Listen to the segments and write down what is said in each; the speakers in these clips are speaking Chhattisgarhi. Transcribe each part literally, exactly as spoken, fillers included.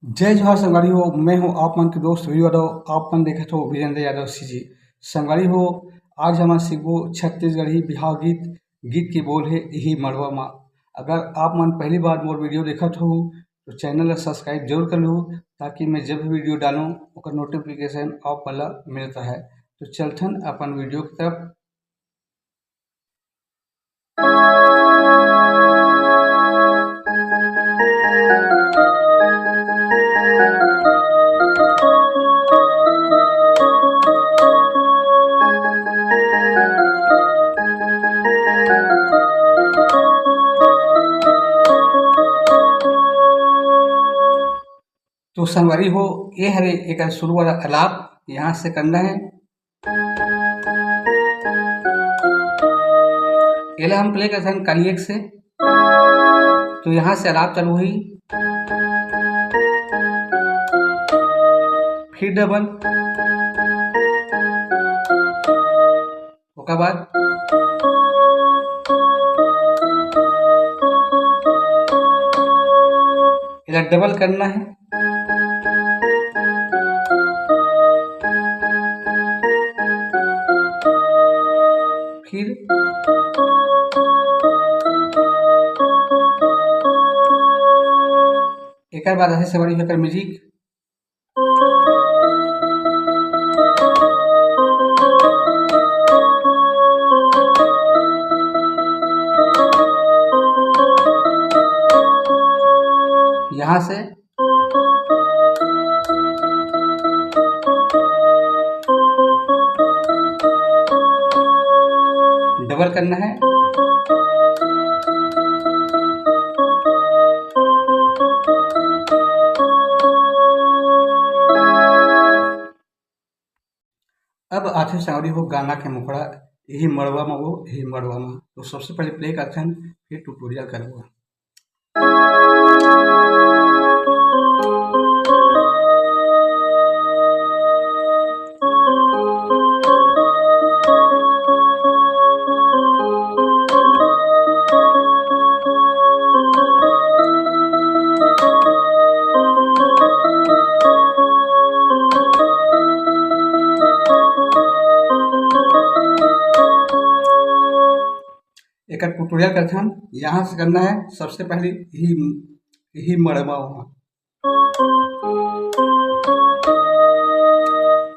जय जोहार संगवारी हो, मैं हूं आप मन के दोस्त वीरू यादव। आप मन देखत हो वीरेंद्र यादव सीजी। संगवारी हो, आज हमन सीखबो छत्तीसगढ़ी बिहाव गीत। गीत के बोल हे इही मड़वा मा। अगर आप मन पहली बार मोर वीडियो देखत हो तो चैनल ला सब्सक्राइब जरूर कर लू, ताकि मैं जब भी वीडियो डालूं ओकर नोटिफिकेशन आप मन ला मिलता है। तो चलथन अपन वीडियो की तरफ। तो संगवारी हो, ये हरे एकर शुरू वाला अलाप, यहाँ से करना है। एला हम प्ले करथन काली एक से, तो यहाँ से अलाप चालू हुई, फिर डबल, ओकर बाद एला डबल करना है। फिर एकर बाद आथे संगवारी हो एकर म्यूजिक। यहाँ से डबल करना है। अब आथे संगवारी हो गाना के मुखड़ा, यही मड़वा मा वो, यही मड़वा मा। तो सबसे पहले प्ले करथन, फिर ट्यूटोरियल करबो। एकर ट्यूटोरियल करथन। यहाँ से करना है सबसे पहले यही, यही मड़वा मा,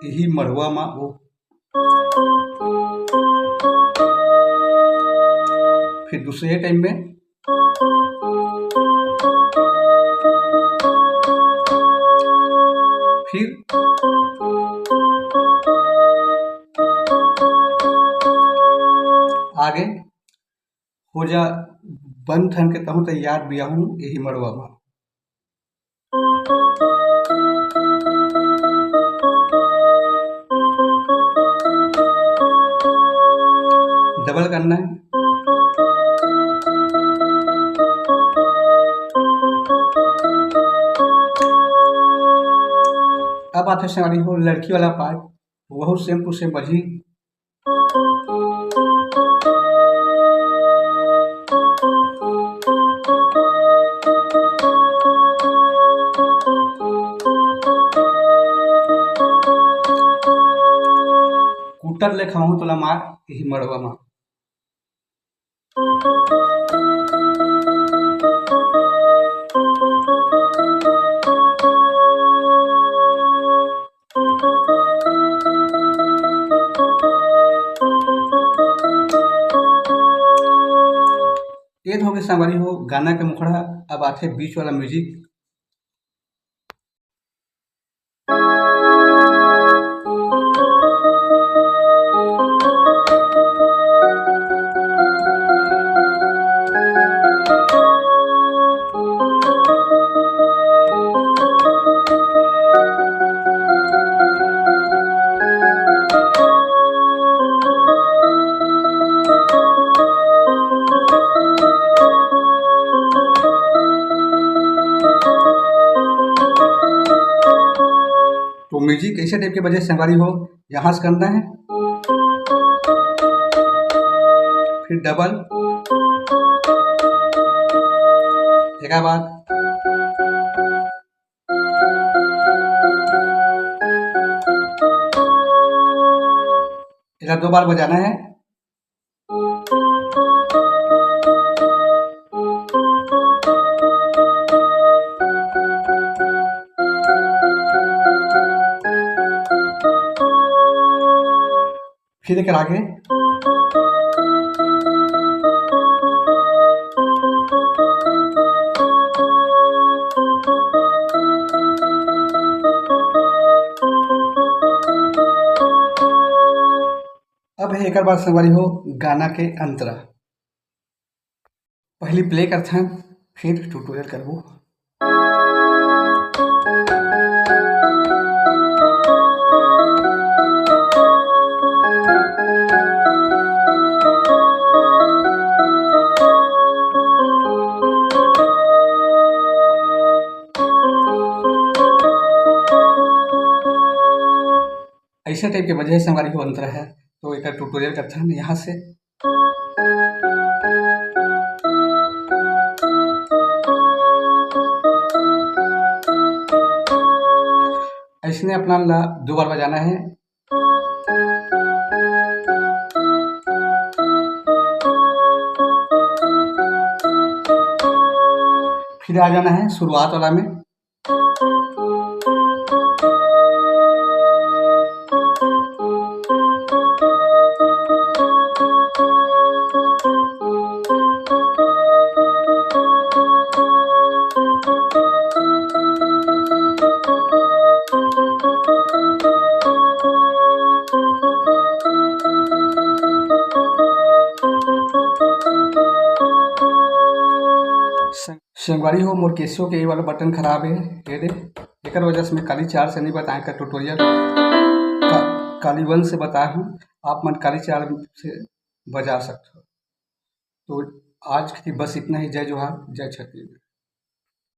यही मड़वा मा वो। फिर दूसरे टाइम में फिर आगे हो जा बन ठन के तहूँ तैयार बियाहूँ यही मड़वा मा। डबल करना है। अब आथे संगवारी हो लड़की वाला पार्ट, वहू सेम टू सेम बजही। कुट्टर ले खाहूं तोला मार, यही मड़वा मा। ये तो हो गया संगवारी हो गाना के मुखड़ा। अब आथे बीच वाला म्यूजिक। तो म्यूजिक ऐसे टाइप के बजे संगवारी हो, यहाँ से करना है, फिर डबल, एक बाद दो बार बजाना है। फिर एक आगे। अब हे एकर बाद संगवारी हो गाना के अंतरा। पहली प्ले करथन, फिर ट्यूटोरियल करबो। ऐसे टाइप के बजे संगवारी हो अंतरा है, तो एक ट्यूटोरियल करथन यहाँ से। ऐसने अपना ला दो बार बजाना है। फिर आ जाना है शुरुआत वाला में। संगवारी हो, मोर केसियो के ये वाला बटन खराब है, ये दे, एकर वजह से मैं काली चार से नहीं बताए का ट्यूटोरियल, का, काली वन से बताया हूँ। आप मन काली चार से बजा सकते हो। तो आज के लिए बस इतना ही। जय जोहार, जय छत्तीसगढ़।